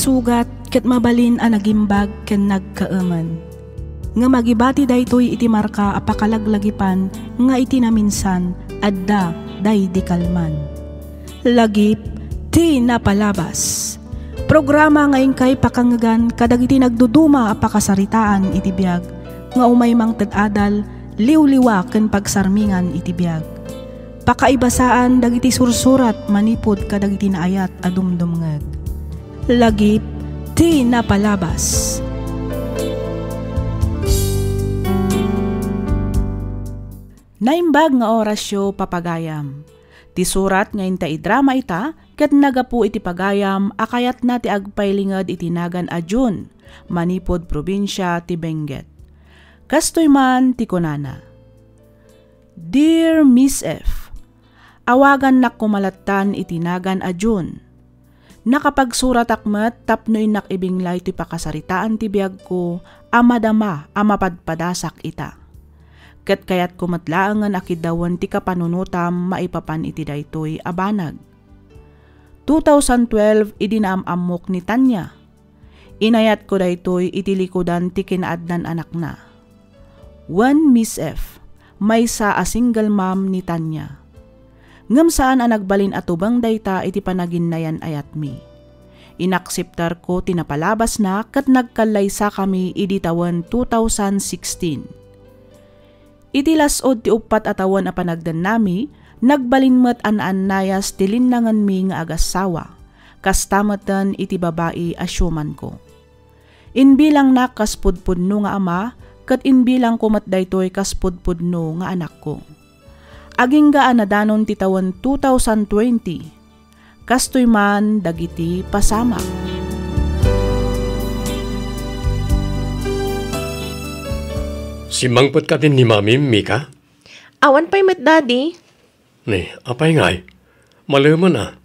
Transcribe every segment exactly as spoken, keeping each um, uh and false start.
Sugat ket mabalin a nagimbag ken nagkaemen. Ngem agibati daytoy iti marka a pakalaglagipan nga iti naminsan, adda daydi kalman. Lagip ti napalabas. Programa nga inkay pakangngegan kadagiti nagduduma a pakasaritaan iti biag nga umay mangted adal, liwliwa ken pagsarmingan iti biag. Pakaibasaan dagiti sursurat manipud kadagiti naayat a dumdumngeg. Lagip ti napalabas. Naimbag nga orasyo, papagayam. Ti surat nga inta idrama ita ket nagapu iti pagayam a kayatna ti agpailinged iti nagan a June, manipud probinsia ti Benguet. Kastoy man ti kunana, "Dear Miss F, awagannak koma lattan iti nagan a June. Nakapagsuratak met tapno innak ibinglay ti pakasaritaan ti biagko a madama a mapadpadasak ita. Ket kayatko met laengen a kiddawen ti kapanunotam maipapan iti daytoy a banag. Two thousand twelve idi naam-ammok ni Tanya. Inayatko daytoy iti likudan ti kinaadnan anakna. Wen Miss F, maysa a single mom ni Tanya. Ngem saan a nagbalin a tubeng dayta iti panaginnayan-ayatmi. Inakseptarko ti napalabasna ket nagkallaysakami idi tawen two thousand sixteen. Iti las-ud ti uppat a tawen a panagdennami, nagbalin met a naannayas ti linnangenmi nga agassawa. Kasta meten iti babai a siumanko. Inbilangnak kas pudpudno nga ama, ket inbilangko met daytoy kas pudpudno nga anakko. Agingga a nadanon ti tawen two thousand twenty, kastoy man dagiti pasamak. Simmangpet kadin ni Mami, Mika? Awan pay met, Daddy. Ni, apay ngay? Malemen a.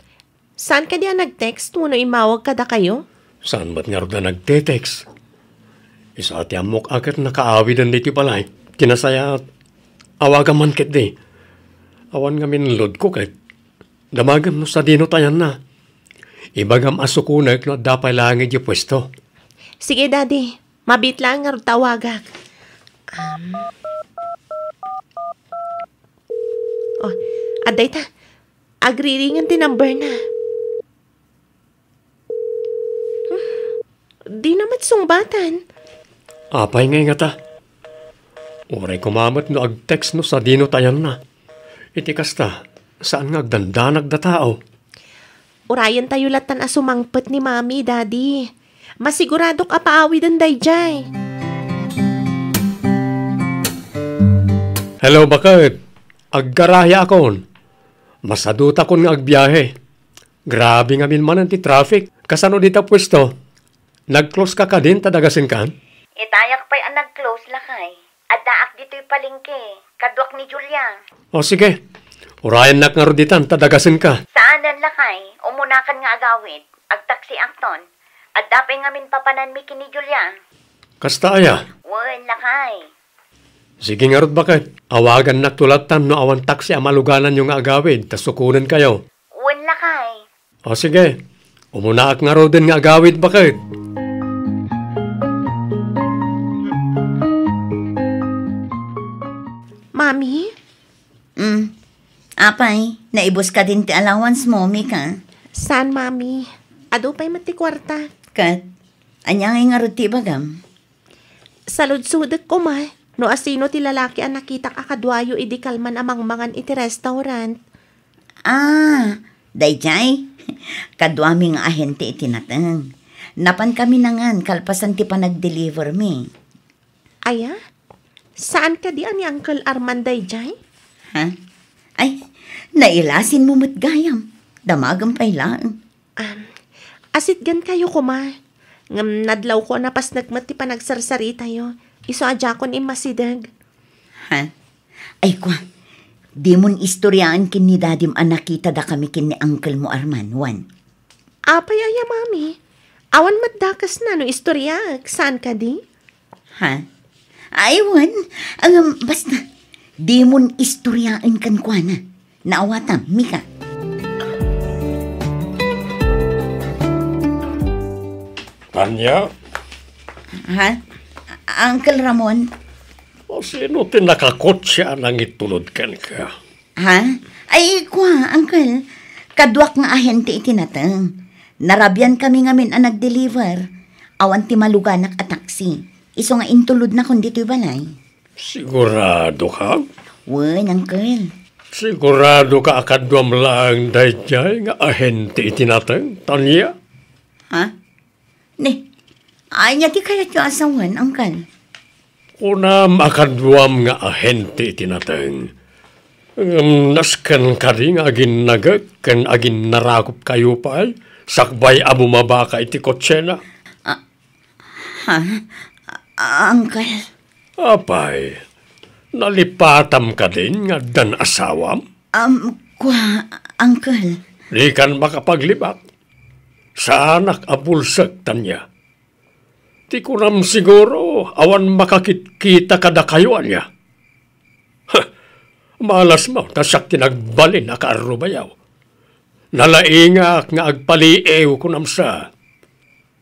Saan kadi a nag-text wenno immawag kadakayo? Saan met ngarud a nagte-text? Isu a ti ammok a ket nakaawiden ditoy balay. Ti nasayaat, awagam man ketdi. Awan ngamin loadko ket. Damagem no sadino tayanna. Ibagam a sukonek no adda pay laeng idiay puesto. Sige, Daddy. Mabiit laeng ngarud ta awagak. Um. Oh, adda ita. Agriringen ti number na. Hmm, dina met sungbatan. Apay ngay ngata? Uray koma met no ag-text no sadino tayanna. Iti kasta, saan nga agdandanag da tao. Urayentayo lattan a sumangpet ni Mami, Daddy. Masiguradok a paawiden daydiay. Hello, baket. Aggarahia akon. Masadutakon nga agbiahe. Grabe ngamin manen ti traffic. Kasano dita puesto? Nag-close ka kadin ta dagasenkan? Itayak pay a nag-close, lakay. Addaak ditoy palengke, kaduak ni Julia. O sige, urayennak ngarud ditan ta dagasenka. Saanen, lakay, umunakan nga agawid. Agtaksiakton. Adda pay ngamin papananmi ken ni Julia. Kasta aya? Wen, lakay. Sige ngarud, baket. Awagannakto lattan no awan taksi a malugananyo nga agawid ta sukonenkayo. Wen, lakay. O sige, umunaak ngaruden nga agawid, baket. Mami? Mm. Apay, naibus kadin ti allowance mo, Mika? Saan, Mami. Adu pay met ti kuarta. Ket, ania ngay ngarud ti ibagam? Saludsodek koma no asino ti lalaki a nakitak a kaduayo idi kalman a mangmangan iti restaurant. Ah, daydiay? Kaduami nga ahente iti nateng. Napankami nangan kalpasan ti panagdelivermi. Aya? Saan kadi a ni Uncle Arman daydiay? Ha? Ay, nailasinmo met gayam. Damagem pay laeng. Am, asitgankayo koma. Ngem nadlawko a napasnek met ti panagsarsaritayo. Isu a diakon immasideg. Ha? Ay, kua, dimon istoriaen ken ni Dadim a nakitadakami ken ni Uncle mo Arman, wen? Apay aya, Mami? Awan met dakesna no istoriaek, saan kadi? Ha? Ay, wen. Ngem, basta, dimon istoriaen kenkuana. Naawatam, Mika. Ania? Ha? Uncle Ramon? O, sino ti nakakotse a nangitulod kenka? Ha? Ay, kua, Uncle. Kaduak nga ahente iti nateng. Narabian kami ngamin a nag-deliver. Awan ti maluganak a taxi. Isu nga intulodnakon ditoy balay. Sigurado ka? Wen, Uncle. Sigurado ka a kaduam laeng daydiay nga ahente iti nateng, Tania? Ha? Ni, ania ti kayatyo a sawen, Uncle? Kunam a kaduam nga ahente iti nateng. Ngem nasken kadi nga aginnagek ken aginnarakupkayo pay sakbay a bumabaka iti kotsena? Ah, ha? Ah, Uncle? Apay, nalipatam kadin nga addan asawam? Um, kua, Uncle. Dikan makapaglibak. Saanak a bulsek, Tania. Ti kunam siguro, awan makakitkita kadakayo, ania? Huh, malasmo, ta siak ti nagbalin a kaarrubayo. Nalaingak nga agpaliiw, kunam sa.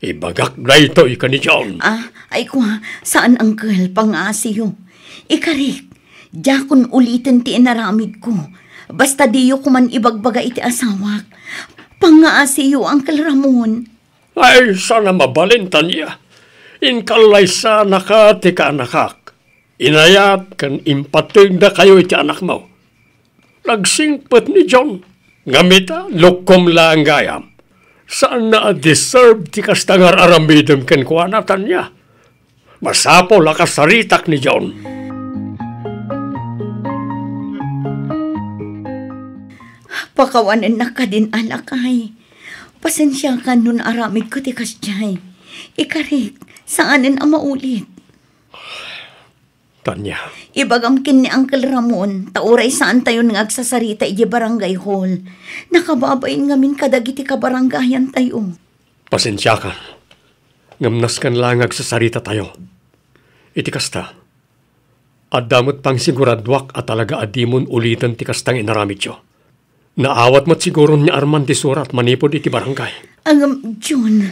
Ibagak daytoy ken ni John. Ah, ay kua, saan, Uncle, pangaasiyo. Ikarik, diakon uliten ti inaramidko. Basta diyo koman ibagbaga iti asawak. Pangaasiyo, Uncle Ramon. Ay, saan a mabalin, Tania. Inkallaysanaka ti kaanakak. Inayat ken impategdakayo iti anakmo. Nagsingpet ni John. Ngem ita, lukkom laeng gayam. Saanna a deserve ti kasta nga ar-aramidem kenkuana, Tania. Masapul a kasaritak ni John. Pakawanennak kadin a lakay. Pasensiakan no naaramidko ti kasdiay. Ikarik, saanen a maulit. Tania. Ibagam ken ni Uncle Ramon, ta uray saantayon nga agsasarita idiay barangay hall. Nakababain ngamin kadagiti kabarangayantayo. Pasensiakan. Ngem nasken laeng nga agsasaritatayo. Iti kasta, adda met pangsiguraduak a talaga a dimon uliten ti kasta nga inaramidyo. Naawat met siguron ni Arman ti surat manipud iti barangay. Ngem, John,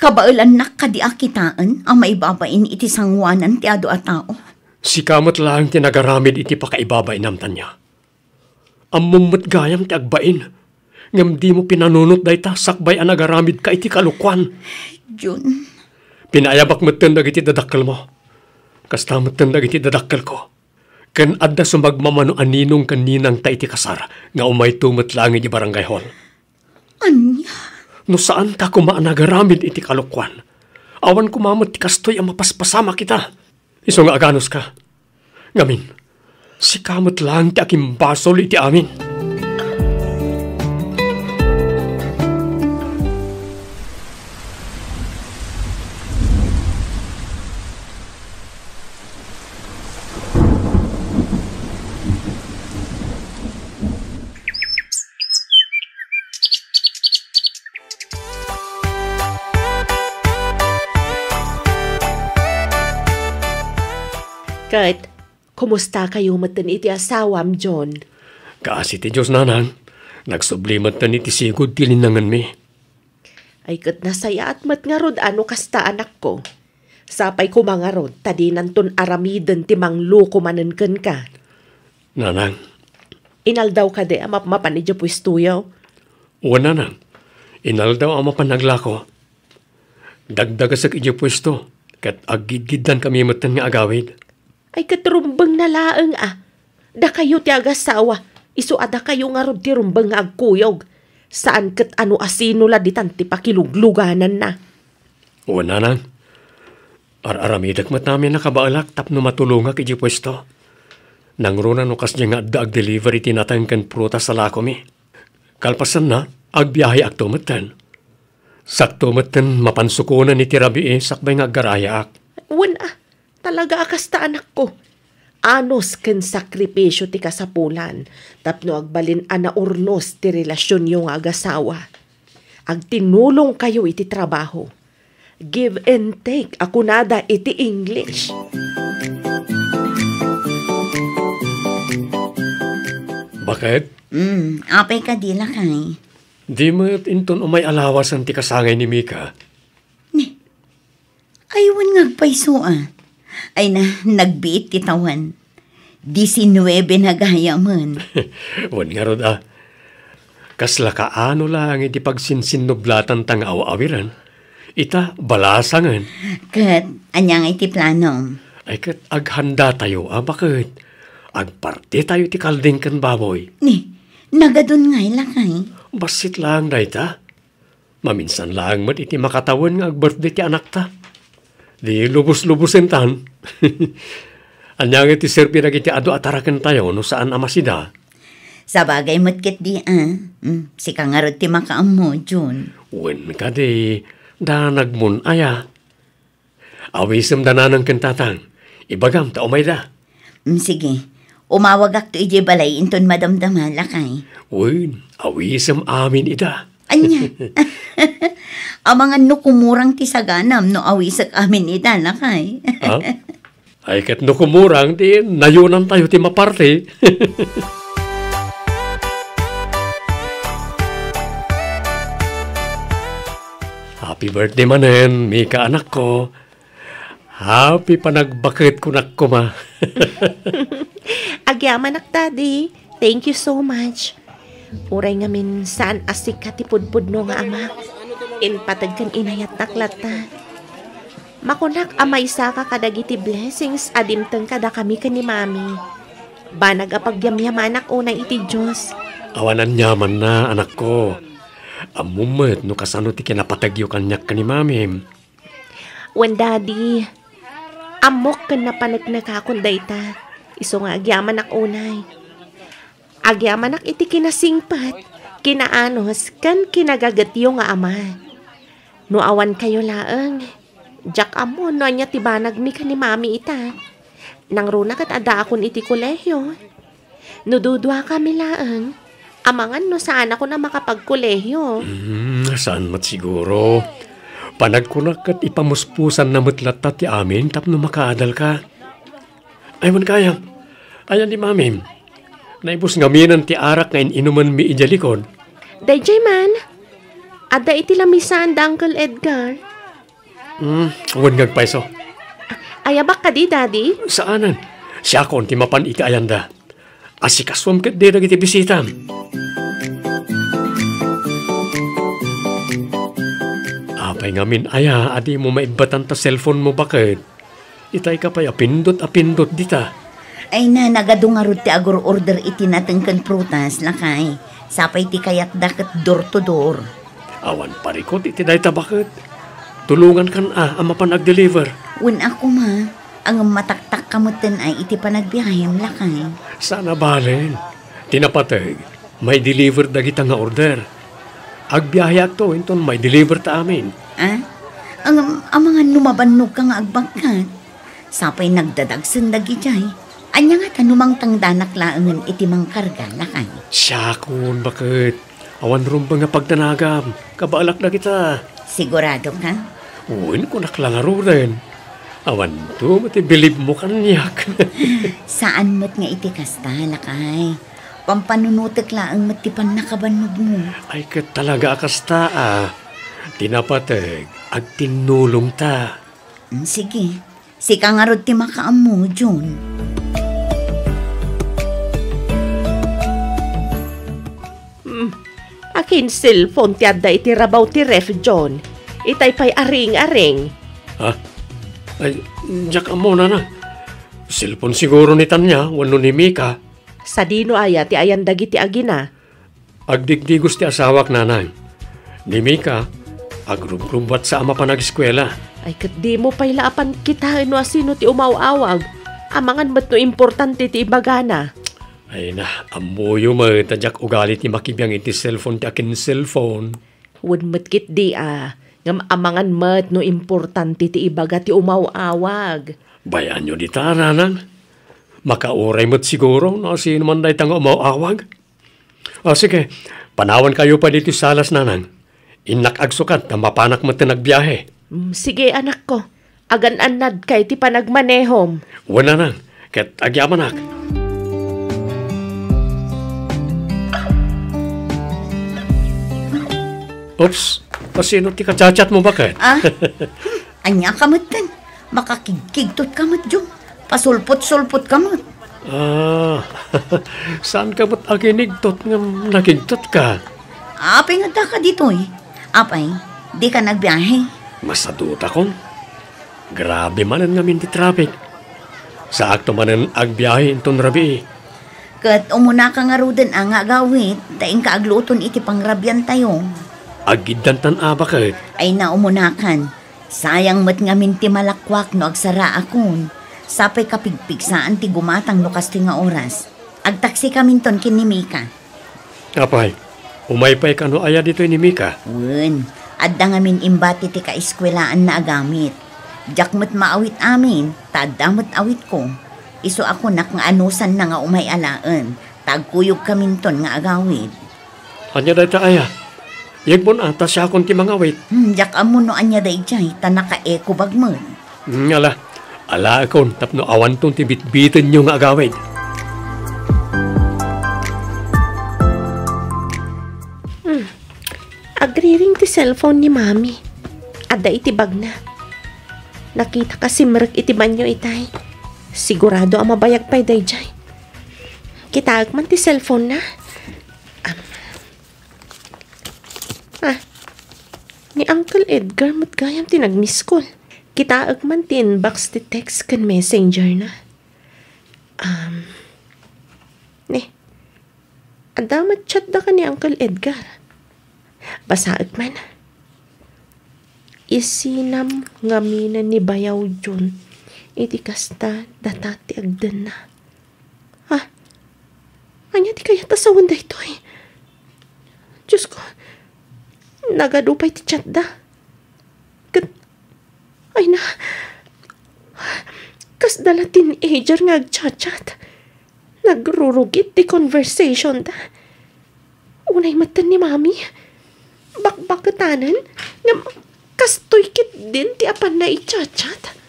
kabaelannak kadi a kitaen a maibabain iti sanguanan ti adu a tao? Sika met laeng ti nagaramid iti pakaibabainam, Tania. Ammom met gayam ti agbain, ngem dimo pinanunot dayta sakbay a nagaramidka iti kalokuan. John. Pinaayabak metten dagiti dadakkelmo. Kasta metten dagiti dadakkelko. Ken adda sumagmamano a ninong ken ninangta iti kasar nga umayto met laeng iti barangay hall. Ania? No saanka koma a nagaramid iti kalokuan, awan koma met ti kastoy a mapaspasamak ita. Isu nga aganuska. Ngamin, sika met laeng ti agimbasol iti amin. Ket, kumustakayo metten iti asawam, John? Kaasi ti Dios, nanang. Nagsubli metten iti sigud ti linnangenmi. Ay, ket nasayaat met ngarud a no kasta, anakko. Sapay koma ngarud ta dinanton aramiden ti mangluko manen kenka. Nanang. Inaldaw kadi a mapmapan idiay puestoyo? Wen, nanang. Inaldaw a mapan naglako. Dagdagesek idiay puesto, ket aggidgiddankami metten nga agawid. Ay, ket rumbengna laeng a. Dakayo ti agasawa, isu a dakayo ngarud ti rumbeng nga agkuyog. Saan ket a no asino la ditan ti pakiluglugananna. Wen, nanang. Ar-aramidek met amin a kabaelak tapno matulongak idiay puesto. Nangruna no kasdiay nga adda agdeliver iti nateng ken prutas a lakomi. Kalpasanna, agbiaheakto metten. Sakto metten mapansukonen iti rabii sakbay nga aggarayaak. Wen a, talaga a kasta, anakko. Anus ken sakripisio ti kasapulan tapno agbalin a naurnos ti relasionyo nga agasawa. Agtinulongkayo iti trabaho. Give and take a kunada iti English. Baket? Mm, apay kadi, lakay? Di met inton umay a lawasen ti kasangay ni Mika. Ni, Ay, wen nga agpayso, a. Ay na, nagbiit ti tawen. Diecinuebe na gayamen. Wen ngarud, a. Kasla kaano laeng iti pagsinsinnublatan ta nga aw-awiren. Ita, balasangen. Ket, ania nga iti planom? Ay, ket aghanda tayo, a, baket. Agparti tayo ti kalding ken baboy. Ni, nagadun ngay, lakay. Bassit laeng dayta. Maminsan laeng met iti makatawen nga agbirthday ti anakta. Di lubos-lubosen tan. Ania nga ti serbi dagiti adu a tarakentayo no saan a masida? Sabagay met ketdi, a. Mm, sika ngarud ti makaammo, Jun. Wen kadi, danagmon aya. Awisem da nanang ken tatang. Ibagam ta umayda. Mm, sige. Umawagakto idiay balay inton madamdama, lakay. Wen, awisem amin ida. Ania? Amangan no kumurang ti saganam no awisek amin ida, lakay. Ha? Ay, ket no kumurang, ti nayonantayo ti maparti. Happy birthday manen, Mika, anakko. Happy panagbaket kunak koma. Agyamanak, Daddy. Thank you so much. Uray ngamin saan a sika ti pudpudno nga ama, impateg ken inayatnak latta. Makunak a maysaka kadagiti blessings a dimteng kadakami ken ni Mami. Banag a pagyamyamanak unay iti Dios. Awan aniamanna, anakko. Ammom met no kasano ti kinapategyo kaniak ken ni Mamim. Wen, Daddy, ammok ken napaneknekakon dayta, isu nga agyamanak unay. Agyamanak iti kinasingpet, kinaanus, ken kinagagetyo nga ama. No awan kayo laeng, diak ammo no ania ti banagmi ken ni Mami ita. Nangruna ket addaakon iti kolehio. No duduakami laeng, amangan no saanakon a makapagkolehio. Hmm, saan met siguro. Panagkunak ket ipamuspusanna met latta ti amin tapno makaadalka. Ay, wen kayam. Ayan ni Mamim. Naibus ngaminen ti arak nga in-inumenmi idiay likod. Daydiay man. Adda iti lamisaan da Uncle Edgar. Hmm, wen nga agpayso. Ayabak kadi, Daddy? Saanen. Siakon ti mapan iti ayanda. Asikasuam ketdi dagiti bisitam. Apay ngamin aya a dimo maibbatan ta cellphone mo baket? Itay ka pay a pindot a pindot dita. Ay na, nagadu ngarud ti agur-order iti nateng ken prutas, lakay. Sapay ti kayatda ket door to door. Awan parikut iti dayta baket. Tulongankan a, a mapan agdeliver. Wen a koma, ngem mataktakka metten a iti panagbiahem, lakay. Saan a balen. Ti napateg, maideliver dagita nga order. Agbiaheakto inton maideliver ta amin. Ah? Ngem amangan no mabannogka nga agbagkat. Sapay nagdadagsen dagidiay. Ania ngata no mangtangdanak laengen iti mangkarga, lakay? Siakon, baket. Awan rumbeng nga pagdanagam. Kabaalak dagita. Sigurado ka? Wen, kunak la ngaruden. Awanto met ti bilibmo kaniak. Saan met nga iti kasta, lakay. Pampanunotek laeng met ti pannakabannogmo. Ay, ket talaga a kasta, a. Ti napateg, agtinnulongta. Mm, sige. Sika ngarud ti makaammo, Jun. Hmm. Akin cellphone ti adda iti rabaw ti ref, John? Itay pay aring-aring. Ha? Ay, diak ammo, nanang. Cellphone siguro ni Tanya wenno ni Mika. Sadino aya ti ayan dagiti agina? Agdigdigos ti asawak, nanang. Ni Mika, agrubgrubbuatsa a mapan ageskuela. Ay, ket dimo pay la a pankitaen no asino ti umaw-awag. Amangan met no importante ti ibagana. Ay na, ammoyo met a diak ugali ti makibiang iti cellphone ti akin cellphone. Wen met ketdi a, ngem amangan met no importante ti ibaga ti umaw-awag. Bayanyo dita, nanang. Makauray met siguro no asino man dayta nga umaw-awag. O, sige. Panawankayo pay ditoy salas, nanang. Innak agsukat ta mapanak metten agbiahe. Mm, sige, anakko. Agan-annadka iti panagmanehom. Wen, nanang. Ket agyamanak. Oops. Asino ti kachat-chat mo, baket? Ah? Ania ka metten? Makakigkigtot ka met, Jun. Pasulpot-sulpot ka met. Ah, saan ka met aginigtot ngem nagigtot ka? Apay nga adda ka ditoy? Apay, di ka nagbiahe? Masadutakon. Grabe manen ngamin ti traffic. Saakto manen agbiahe inton rabii. Ket umuna ka ngaruden a nga agawid, ta inka agluton iti pangrabiantayo. Aggiddantan a baket. Ay, na, umuna kan. Sayang met ngamin ti malakuak no agsaraakon. Sapay kapigpigsaan ti gumatang no kastoy nga oras. Agtaksi kaminton ken ni Mika. Apay, umay pay kano aya ditoy ni Mika? Wen, adda ngamin imbati ti kaeskuelaanna a gamit. Diak met maawit amin, ta adda met awitko. Isu a kunak nga anusanna nga umay alaen, ta agkuyog kaminton nga agawid. Ania dayta aya? Yegbon a ta siakon ti mangawit. Hmm, diak ammo no ania daydiay, ta naka-eco bag met. Hmm, ala. Alaekon tapno awanton ti bitbitenyo nga agawid. Hmm. Agriring ti cellphone ni Mami. Adda iti bagna. Nakita ka simrek iti banyo itay. Sigurado a mabayag pay daydiay. Kitaek man ti cellphone na. Am. Ah, ni Uncle Edgar met gayam ti nag-miss call. Kitaek man ti inbox ti text ken messenger na. Um, ne, adda met chat da ken ni Uncle Edgar. Basaek man. Isinam ngaminen ni Bayaw Jun iti kasta data ti agdenna. Ah, ania ti kayat a sawen daytoy? Diyos ko, nagadu pay ti chat da. Ket, ay na, kasda la teenager nga agchat-chat. Nagrurugit ti conversation da. Unay metten ni Mami. Bakbaketanen, ngem kastoy ketdin ti apanna i-chat-chat.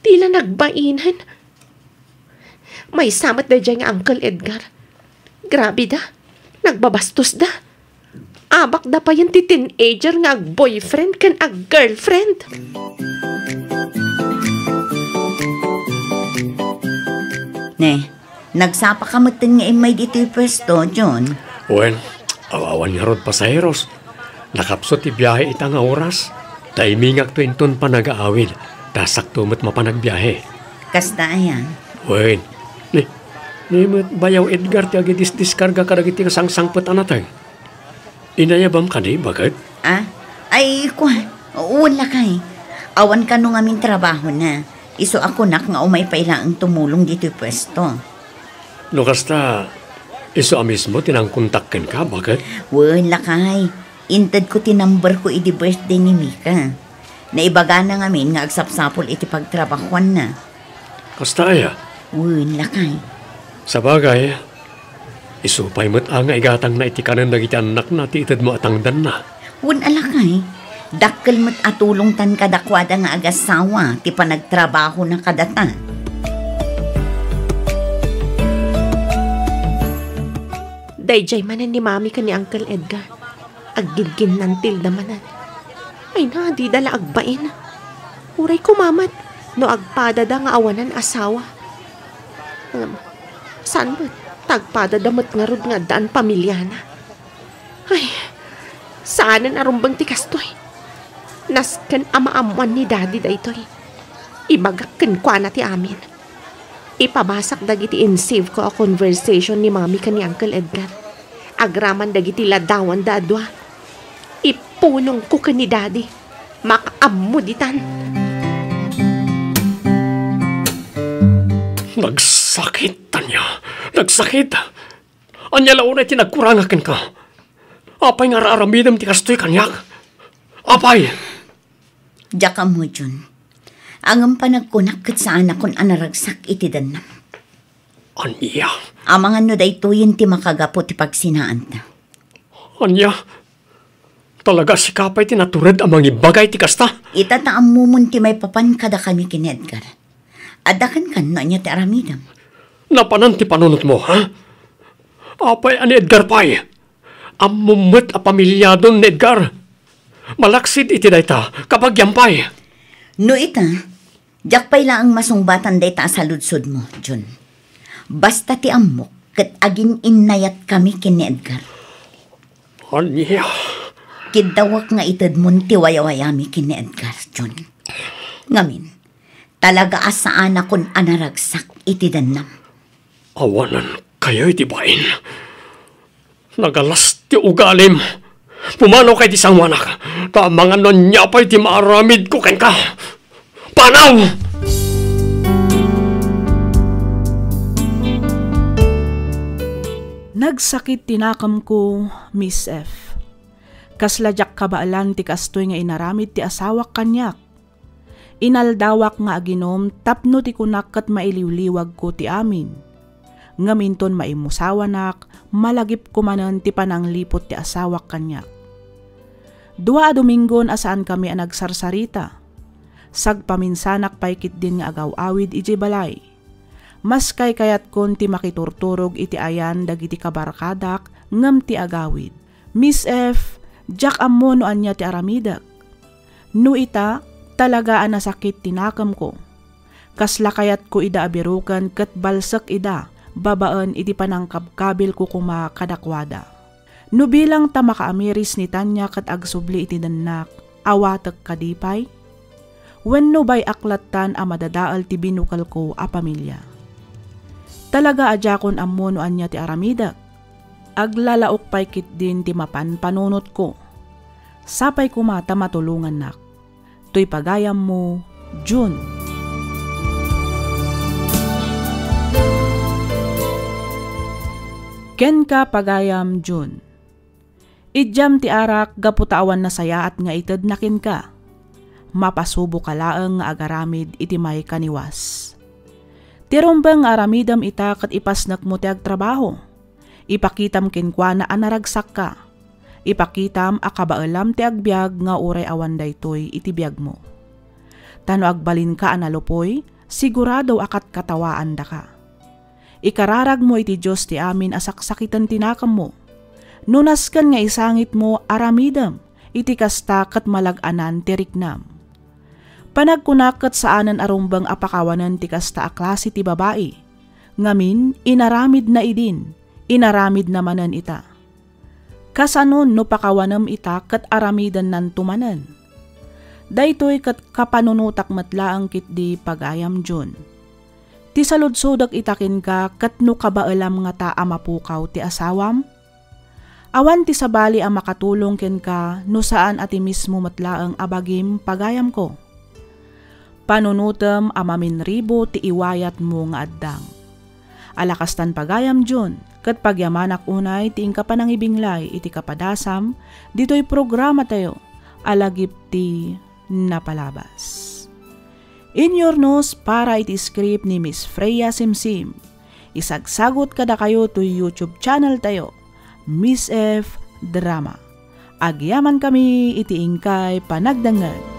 Ti la nagbainen. Maysa met daydiay nga Uncle Edgar. Grabe da. Nagbabastos da. Abak da payen ti teenager nga ag-boyfriend ken ag-girlfriend. Ne, nagsapa ka metten nga immay ditoy pwesto, John? Wen, aw-awan ngarud pasaheros. Nakapsut ti biahe ita nga oras. Ta imingakto inton panagaawid, ta sakto met mapan agbiahe. Kasta aya? Wen, ni, ni met Bayaw Edgar ti agidisdiskarga kadagiti nasangsangpet a nateng. Inayabam kadi, baket? Ah? Ay, kua, wen lakay. Awan kano ngamin trabahona. Isu a kunak nga umay pay laeng tumulong ditoy pwesto. No kasta, isu a mismo ti nangkontak kenka, baket? Wen lakay. Intedko ti numberko idi birthday ni Mika. Naibagana ngamin nga agsapsapul iti pagtrabahuanna. Kasta aya? Wen, lakay. Sabagay, isu pay met a nga igatangna iti kanen dagiti annakna ti itedmo a tangdanna. Wen a lakay, dakkel met a tulongtan kadakuada nga agasawa ti panagtrabahona kadata. Daydiay manen ni Mami ken ni Uncle Edgar. Aggidginnantilda manen. Ay na, dida la agbain. Uray koma met no agpadada nga awanan asawa. Ngem, saan met, ta agpadada met ngarud nga addaan pamiliana. Ay, saanen a rumbeng ti kastoy. Nasken a maammoan ni Daddy daytoy. Ibagak kenkuana ti amin. Ipabasak dagiti in-save ko a conversation ni Mami ken ni Uncle Edgar. Agraman dagiti ladawanda a dua. Ipunongko ken ni Daddy. Makaammo ditan. Nagsakit, Tanya. Nagsakit. Ania la unay ti nagkurangak kenka? Apay nga ar-aramidem ti kastoy kaniak? Apay! Diak ammo, Jun. Ngem panagkunak ket saanakon a naragsak iti dannam. Ania? Amangan no daytoyen ti makagapu ti pagsinaanta. Ania? Talaga sika pay ti natured a mangibaga iti kasta? Ita ta ammomon ti maipapan kadakami ken ni Edgar. Adda kenkan no ania ti aramidem. Napanan ti panunotmo, ha? Apay a ni Edgar pay? Ammom met a pamiliadon ni Edgar. Malaksid iti dayta, kabagiam pay. No ita, diak pay laeng masungbatan dayta a saludsodmo, Jun. Basta ti ammok, ket agin-innayatkami ken ni Edgar. Ania? Kiddawek nga itedmon ti wayawayami ken ni Edgar, Jun. Ngamin, talaga a saanakon a naragsak iti dennam. Awanenkayo iti bain. Nagalas ti ugalim. Pumanaw kay ti sanguanak, ta amangan no ania pay ti maaramidko kenka. Panaw! Nagsakit ti nakemko, Miss F. Kasla diak kabaelan ti kastoy nga inaramid ti asawak kaniak. Inaldawak nga aginom tapno ti kunak ket mailiwliwagko ti amin. Ngem inton maimmusawanak, malagipko manen ti panangliput ti asawak kaniak. Dua a Dominggon a saankami a nagsarsarita. Sagpaminsanak pay ketdin nga agaw-awid idiay balay. Mas kaykayatkon ti makiturturog iti ayan dagiti kabarkadak ngem ti agawid. Miss F, diak ammo no ania ti aramidek. No ita, talaga a nasakit ti nakemko. Kasla kayatko ida a biroken ket balsek ida babaen iti panangkabkabilko koma kadakuada. No bilang ta makaamiris ni Tania ket agsubli iti dennak, awatek kadi pay? Wenno bay-ak lattan a madadael ti binukelko a pamilia? Talaga a diakon ammo no ania ti aramidek. Aglalaok pay ketdin ti mapan panunotko. Sapay koma ta matulongannak. Toy pagayammo, Jun. Kenka, pagayam Jun. Idiam ti arak gapu ta awan nasayaat nga itedna kenka. Mapasuboka laeng nga agaramid iti maikaniwas. Ti rumbeng nga aramidem ita ket ipasnekmo ti agtrabaho. Ipakitam kenkuana a naragsakka. Ipakitam a kabaelam ti agbiag nga uray awan daytoy iti biagmo. Ta no agbalinka a nalupoy, sigurado a katkatawaandaka. Ikararagmo iti Dios ti amin a saksakiten ti nakemmo. No nasken nga isangitmo, aramidem iti kasta ket malag-anan ti riknam. Panagkunak ket saanen a rumbeng a pakawanen ti kasta a klase ti babai. Ngamin, inaramidna idin, inaramidna manen ita. Kasanon no pakawanem ita ket aramidennanto manen? Daytoy ket kapanunotak met laeng ketdi, pagayam Jun. Ti saludsodek ita kenka ket no kabaelam ngata a mapukaw ti asawam? Awan ti sabali a makatulong kenka no saan a ti mismo met laeng a bagim, pagayamko. Panunotem a maminribo ti iwayatmo nga addang. Ala kastan, pagayam Jun, ket pagyamanak unay ti inka panangibinglay iti kapadasam ditoy programatayo a Lagip ti Napalabas. Inyurnos para iti script ni Miss Freya Simsim. Isagsagut kadakayo toy YouTube channel tayo, Miss F Drama. Agyamankami iti inkay panagdengngeg.